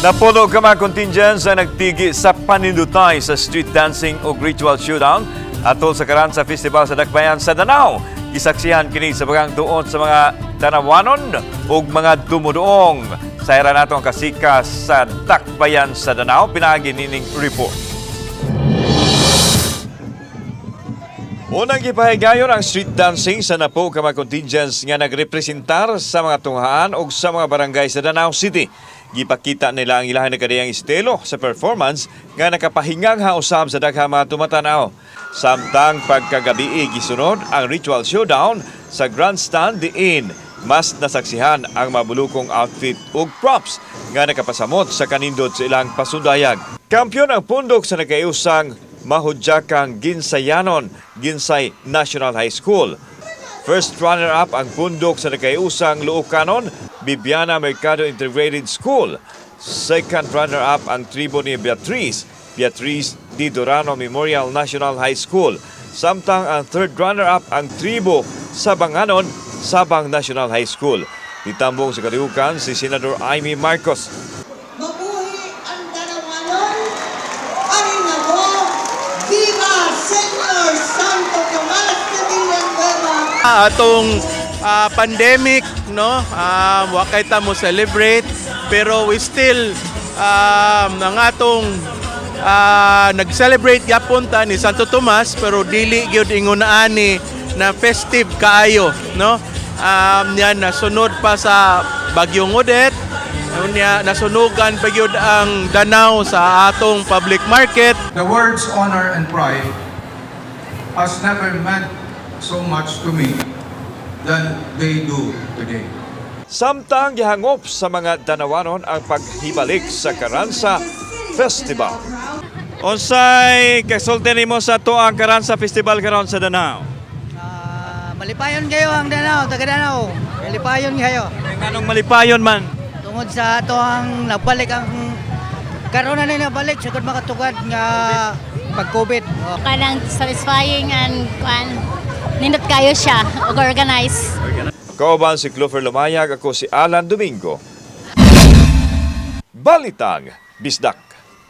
Napulo ka mga contingents ang nagtigi sa panindutay sa street dancing o ritual showdown atol sa Karansa Festival sa Dakbayan sa Danao. Gisaksihan kini sa bagang duot sa mga Danawanon ug mga dumuduong. Sayran nato ang kasika sa Dakbayan sa Danao pinaagi nining report. Unang gipahigayon ang street dancing sa napo ka mga contingents nga nagrepresentar sa mga tunghaan ug sa mga barangay sa Danao City. Gipakita nila ang ilahang nagkadiyang estilo sa performance nga nakapahingang hausab sa daghang mga tumatanaw. Samtang pagkagabi gisunod ang ritual showdown sa grandstand diin mas nasaksihan ang mabulukong outfit ug props nga nakapasamot sa kanindot sa ilang pasundayag. Kampiyon ang pundok sa nagkaiusang Mahudyakang Ginsayanon, Ginsay National High School. First runner-up ang pundok sa nagkaiusang Luokanon, Bibiana Mercado Integrated School. Second runner-up ang tribo ni Beatriz, Beatriz D. Dorano Memorial National High School. Samtang ang third runner-up ang tribo sa Banganon, Sabang National High School. Ditambong sa kalihukan si Senador Imee Marcos. Mabuhi ang Danawanon! Aninabo! Viva Senor Santo Tomas de Villanueva! Atong pandemic, no, wa kay ta mo celebrate, pero we still ang atong nag-celebrate gyapon ta ni Santo Tomas, pero dili gyud ingon ani na festive kaayo, no. Yan nasunod pa sa Bagyong Odette, unya nasunugan pa gyud ang Danao sa atong public market. The words honor and pride has never meant so much to me than they do today. Samtang gihangop sa mga Danawanon ang paghibalik sa Karansa Festival. Unsay kasulti nimo sa tuang Karansa Festival karon sa Danao? Malipayon kayo ang Danao, taga Danao. Malipayon kayo. Anong malipayon man? Tungod sa ato ang nabalik ang karon na nabalik sugod makatugad nga pag-COVID. Oh. Kanang satisfying and kuan, nindot kayo siya og organize. Kauban si Clover Lumayag, ako si Alan Domingo. Balitang Bisdak.